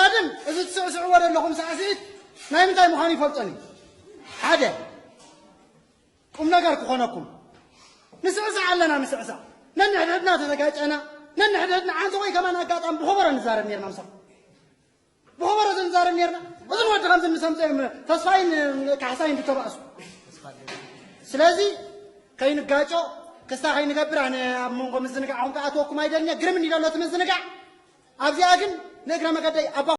ቀደም እዚ ትስዕስዕዎ ዘለኹም ሳዕስዒት ናይ ምንታይ ምዃኑ ይፈልጦን እዩ። ሓደ ቁም ነገር ክኾነኩም፣ ንስዕሳዕ ኣለና፣ ንስዕሳዕ፣ ነንሕድሕድና ተተጋጨና፣ ነንሕድሕድና ሓንቲ ወይ ከማን ኣጋጣሚ ብኸበሮ ንዛረብ ነርና፣ ምሳኹም ብኸበሮ ንዛረብ ነርና። እዝን ወዲ ከምዚ ምስ ኣምፅኦም ተስፋይን ካሕሳይን ዝተባእሱ። ስለዚ ከይንጋጮ ክስታ ከይንገብር ኣነ ኣብ መንጎ ምዝንጋዕኹም ክኣትወኩም ኣይደልንየ። ግርም እንዲ ዘሎ እቲ ምዝንጋዕ ኣብዚኣ ግን ንእግረ መገደይ ኣባ